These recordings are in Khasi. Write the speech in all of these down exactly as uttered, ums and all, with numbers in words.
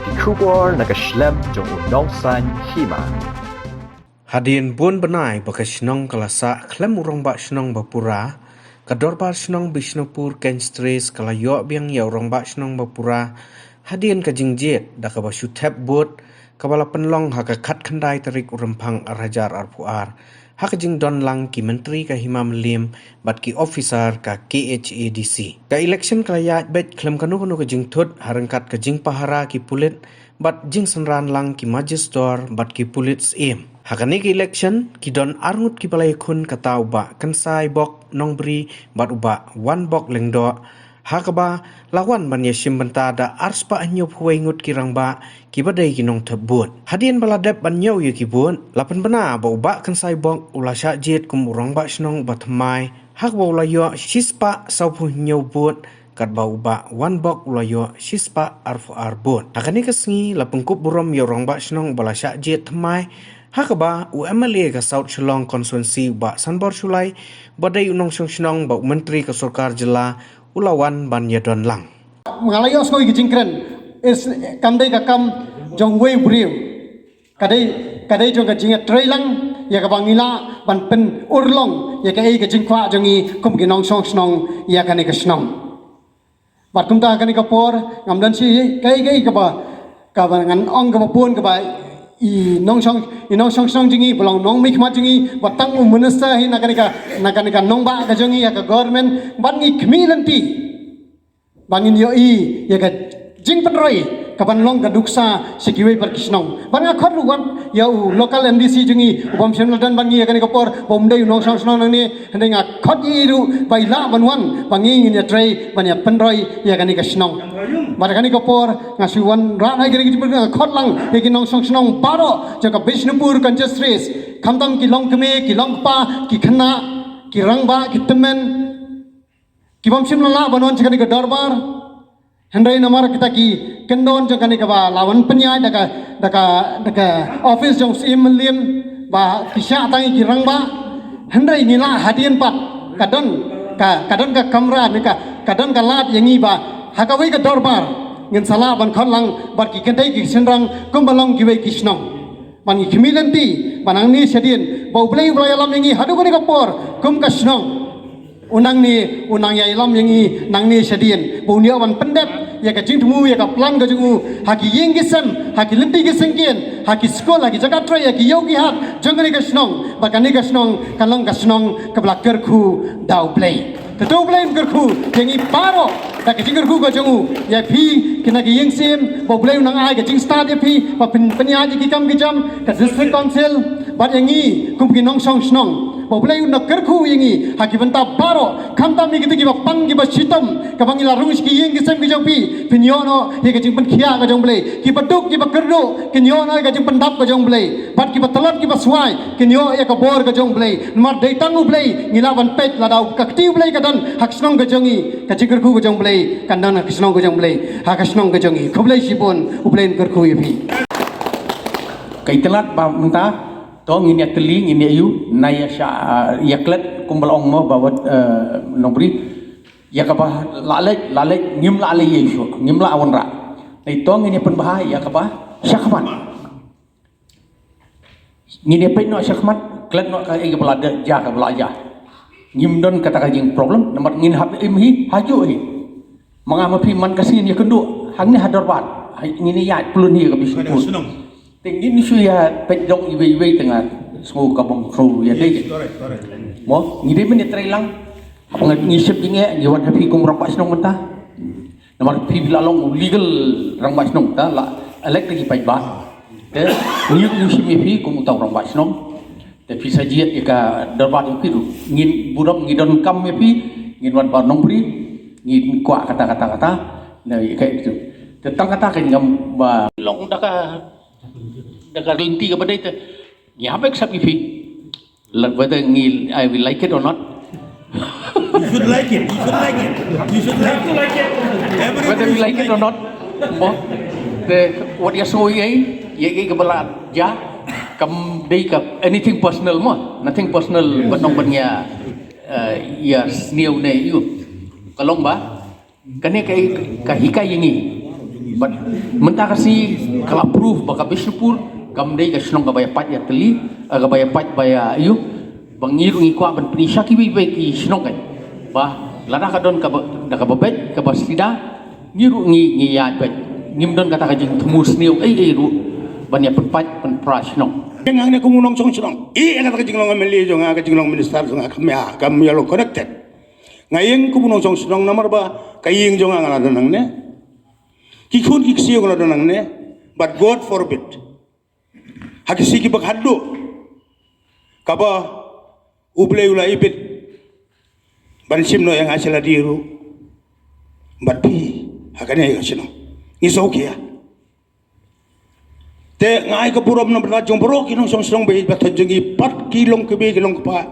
Ki khubor na ka shlem jong u nongsan hima. Hadien bun bnai ba ka shnong ka la sah khlem u rangbah shnong ba pura, ka dorbar shnong Bishnupur Kenstres ka la ïoh biang ïa u rangbah shnong ba pura hadien ka jingjied da kaba shu thep vote kaba la pynlong ha ka khatkhyndai tarik u Rymphang arhajar arphew ar, ha ka jingdon lang ki myntri ka hima mylliem bad ki officer ka K H A D C. Ka election ka la ïaid beit khlem kano kano ka jingthut ha ryngkat ka jingpahara ki pulit bad jingsynran lang ki majistor bad ki pulit syiem. Ha kane ka election ki don arngut kiba la ïakhun, kata u Bah Kynsai Bok Nongbri bad u Bah Wanbok Lyngdoh, ha kaba la wan ban ïashim bynta da arspah hynñiewphew wei ngut ki rangbah kiba dei ki nongthep vote. Hadien ba la dep ban ñiew ïa ki vote, la pynbna ba u Bah Kynsai Bok u la shah jied kum u rangbah shnong uba thymmai, ha kaba u la ïoh shispah sawphew hynñiew vote, katba u Bah Wanbok u la ïoh shispah arphew ar vote. Ha kane ka sngi la pynkup burom ïa u rangbah shnong uba la shah jied thymmai, ha kaba u M L A ka South Shillong Constituency u Bah Sanbor Shullai, ba dei u nongshong shnong bad u myntri ka sorkar jylla u la wan ban ïadon lang. Nga la ïohsngew ïa ka jingkren, is kam dei ka kam jong uwei u briew. Ka dei, ka dei jong ka jingïatreilang ïa kaba ngi lah ban pynurlong ïa kaei ka jingkwah jong ngi kum ki nongshong shnong ïa kane ka shnong. Bad kumta kane ka por ngam don shi kaei kaei kaba, kaba ngan ong kaba bun kaba i nongshong, i nongshong shnong jong ngi ba long nongmihkhmat jong ngi, ba tang u minister hi na kane ka, na kane ka nongbah ka jong ngi ïa ka government, bad ngi khmih lynti ba ngin ïohi ïa ka jingpynroi kaban long ka nuksa sha kiwei pat ki shnong. Bad nga khot ruh wat ïa u local M D C jong ngi u bym shym la don bad ngi ïa kane ka por, ba um dei u nongshong shnong nangne, hynrei nga khot ïa i ruh ba i lah ban wan ba ngi ngin ïatrei ban ïapynroi ïa kane ka shnong. Bad kane ka por nga shu wanrah na kane ka jingpynroi, nga khot lang ïa ki nongshong shnong baroh jong ka Bishnupur Constituency, khamtam ki longkmie, ki longkpa, ki khynnah, ki rangbah, ki tymmen, ki bym shym la lah ban wan sha kane ka dorbar. Hynrei namar kita ki kyndon jong kane kaba la wan pynïaid da ka, da ka, da ka office jong u Syiem Mylliem ba ki shah tang ïa ki rangbah. Hynrei ngi lah hadien pat ka don ka, ka don ka kamra ne ka, ka don ka lad ïa ngi ba ha kawei ka dorbar ngin sa lah ban khot lang bad ki kynthei ki shynrang kumba long kiwei ki shnong. Bad ngi khmih lynti ba nangne shadien ba U Blei u la ïalam ïa ngi haduh kane ka por kum ka shnong, u nangne u nang ïalam ïa ngi nangne shadien ba un ïoh ban pyndep ïa ka jingthmu ïa ka plan ka jong u ha ki ïing ki sem, ha ki lynti ki syngkien, ha ki skul, ha ki jaka trei, ha ki ïew ki hat jong kane ka shnong, ba kane ka shnong kan long ka shnong kaba la kyrkhu da U Blei. Te to U Blei un kyrkhu ïa ngi baroh da ka jingkyrkhu ka jong u. Ïa phi kine ki ïing syiem, ba U Blei un nang ai ka jingstad ïa phi ba phin pynïaid ïa ki kam ki jam ka District Council, bad ïa ngi kum ki nongshong shnong, ba U Blei un nang kyrkhu ïa ngi ha ki bynta baroh, khamtam ïa kita kiba pang kiba shitom, kaba ngi la rung sha ki ïing ki sem ki jong phi, phin ïoh noh ïa ka jingpynkhiah ka jong U Blei. Kiba duk kiba kyrduh kin ïoh noh ïa ka jingpyndap ka jong U Blei. Bad kiba tlot kiba swai kin ïoh ïa ka bor ka jong U Blei. Namar dei tang U Blei ngi lah ban peit, lada ka kti U Blei ka don ha ka shnong ka jong ngi, ka jingkyrkhu ka jong U Blei kan don ha ka shnong ka jong U Blei, ha ka shnong ka jong ngi. Khublei shibun, U Blei un kyrkhu ïa phi. Ka itynnad ba mynta to ngin ïa tylli, ngin ïa ïoh na ïa sha, ïa klet kumba la ong mo ba wat, eh, Nongbri. Ïa kaba la leit, la leit, ngim la leit ïa shuh, ngim la wanrah. Nai to ngin ïa pynbha ïa kaba shakhmat. Ngin ïa peit noh shakhmat, klet noh kaei kaba la dei, jia kaba la jia. Ngim don kata ka jing problem, namar ngin hap im hi, hajuh hi. Ma nga ma phi man ka sngi ngin ïa kynduh hangne ha dorbar, ha ngin ïa ïaid pyllun hi ka Bishnupur. Te ngin shu ïa peit dong iwei iwei, te nga sngew ka bym shu ïa dei. Mo, ngi dei ban ïa trei lang. Haba ngi shim jingeh ngi wan ha phi kum rangbah shnong mynta. Namar phi la long u legal rangbah shnong, ta la elect da ki paidbah. Te ngi, ngi shim ïa phi kum uta u rangbah shnong. Te phi sa jied ïa ka dorbar jong phi ruh. Ngin burom, ngi donkam ïa phi, ngin wan bad Nongbri, ngin kwah kata kata kata. Na ïa ka itu. Te tang kata ka ngam ba long da ka, da ka lynti kaba dei te. Ngi hap accept ïa phi. Like whether ngi, I will like it or not. You should like it. You should like it. You should like it. Everybody Whether we should like it or not, mo. Te wat ïa sngewthuh ïa, ïa, ïa kaba la jia, kam dei ka anything personal mo. Nothing personal, ban ong ban ïa, eh, ïa sniew ne ïa u. Ka long ba kane ka, ka hikai ïa ngi. Mynta ka sngi ka la proof ba ka Bishnupur kam dei ka shnong kaba ïa pait ïa tylli, eh, kaba ïa pait ba ïa ïu. Ba ngi ruh ngi kwah ban pyni sha kiwei kiwei ki shnong kan. Ba lada ka don kaba, da kaba beit kaba sida, ngi ruh ngi, ngi ïa beit. Ngim don kata ka jingthmu sniew ei ei ruh ban ïa pynpait pynpra shnong. Ïeng hangne kum u nongshong shnong. Ïa kata ka jinglong M L A jong nga, ka jinglong minister jong nga, kam ïa, kam ïa long connected. Nga ïeng kum u nongshong shnong namar ba ka ïing jong nga nga la don hangne. Ki khun ki ksiew nga la don hangne. But God forbid, ha ki sngi kiba khatduh, kaba U Blei u la ibit ban shim noh ïa nga sha lade ruh bad phi ha kane ka shnong, ngi sngewkhia. Te nga ai ka burom na bynta jong baroh ki nongshong shnong ba ïeit ba thon jong ngi, pat ki long kmie ki long kpa,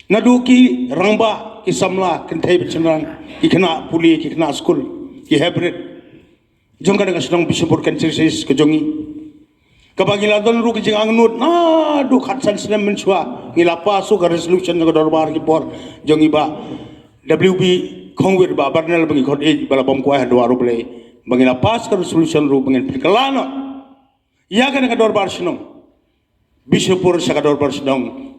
naduh ki rangbah, ki samla, kynthei bad shynrang, ki khynnah pule, ki khynnah skul, ki heprit jong kane ka shnong Bishnupur Khyentse District ka jong ngi, kaba ngi la don ruh ka jingangnud naduh khatsan snem mynshuwa. Ngi la pass ruh ka resolution jong ka dorbar ki por jong ngi, Bah W B Khongwir, Bah Barnel, ba ngi khot ïeit ba la bam kwai ha dwar U Blei, ba ngi la pass ka resolution ruh ba ngin pynkylla noh ïa kane ka dorbar shnong Bishnupur sha ka dorbar shnong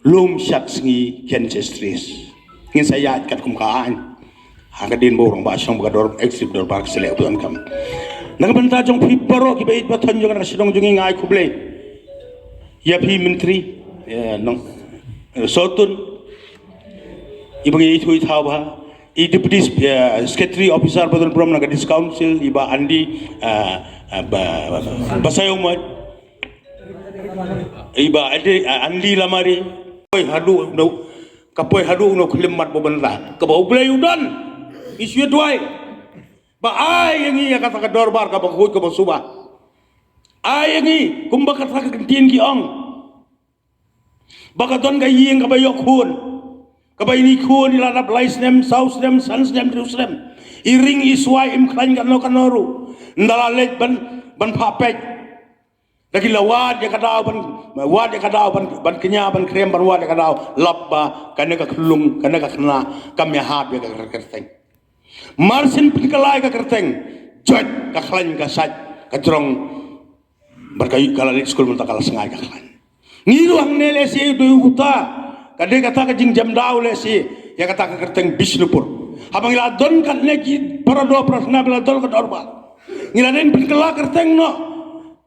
Lumshaktsngi Khyentse District. Ngin sa ïaid katkum ka aiñ ha ka dien ba u rangbah shnong, ba ka dor, executive dorbar ka sa leh u pyndonkam. Na ka bynta jong phi baroh kiba ïeit ba thon jong ka shnong jong ngi, nga ai khublei ïa phi Myntri, eh, nong, eh, Sotun, i ba ngi ïathuh ïathaw bha, i Deputy, eh, Secretary Officer ba don burom na ka District Council, i Bah Andy, eh, eh, ba, ba, ba, Basaiawmoit, i Bah Andy, eh, Andy Lamare. Poi haduh u, ka poi haduh u nongkhyllipmat ba ban la, kaba U Blei u don. Ngi shu ïa duwai ba ai ïa ngi ïa kata ka dorbar kaba khuid kaba suba. Ai ïa ngi kumba kata ka ktien ki ong, ba ka don ka ïing kaba ïoh khun, kaba ine i khun i la dap lai snem, saw snem, san snem, hynriew snem, i ring i swai, im khlaiñ kano kano ruh. Ynda la leit ban, ban phah peit, da ki la wad ïa ka daw ban, wad ïa ka daw ban, ban kñia, ban khrem, ban wad ïa ka daw, lap ba kane ka khyllung, kane ka khynnah kam ïahap ïa ka kyrteng. Mar shen pynkylla ïa ka kyrteng, joit ka khlaiñ ka sait, ka jrong. Bad ka, ka la leit skul mynta ka la sngai ka khlaiñ. Ngi ruh hangne lehse dei uta ka dei kata ka jingjemdaw lehse ïa kata ka kyrteng Bishnupur. Haba ngi la don katne ki para doh para snam, ngi la don ka dorbar, ngi la dei pynkylla kyrteng noh.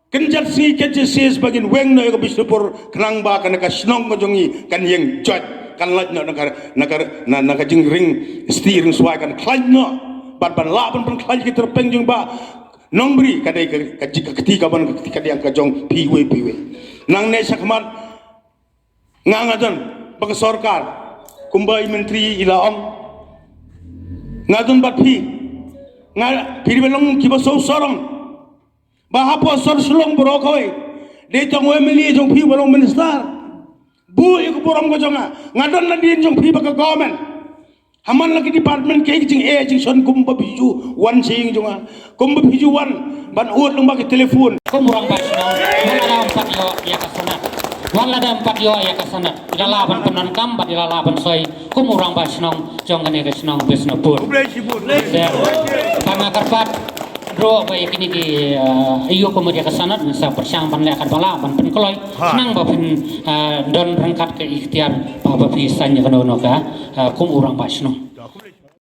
Kynjat sngi, kynjat sis ba ngin weng noh ïa ka Bishnupur, khnang ba kane ka shnong ka jong ngi kan ïeng joit, kan lait noh na ka, na ka, na, na ka jingring sti ring swai, kan khlaiñ noh. Bad ban lah ban pynkhlaiñ ki tyrpeng jong ba Nongbri, ka dei ka, ka, ka kti ka ban, ka kti ka diang ka jong phi iwei pa iwei. Nangne shakhmat nga, nga don bad ka sorkar, kumba i Myntri i la ong, nga don bad phi. Nga, phi dei ban long kiba sngewsarong ba hapoh sor Shillong baroh kawei, dei tang u M L A jong phi uba long minister. Buh ïa ka burom ka jong nga. Nga don nadien jong phi bad ka government. Ha man la ki department, kaei ka jingeh jingshon, kumba phi ju wan sha ïing jong nga, kumba phi ju wan ban ud lyngba ki telephone. Kum u rangbah shnong, wat la dang pat ïoh ïa ka sanad, wat la dang pat ïoh ïa ka sanad, i la lah ban pyndonkam bad i la lah ban soi kum u rangbah shnong jong kane ka shnong Bishnupur. Te, tang nga kyrpad ruh ba ïa kine ki, eh, ïa kum ïa ka sanad, ngin sa pyrshang ban leh katba lah ban pynkloi, khnang ba phin, eh, don ryngkat ka iktiar ba, ba phi saiñ ïa kano kano ka, eh, kum u rangbah shnong.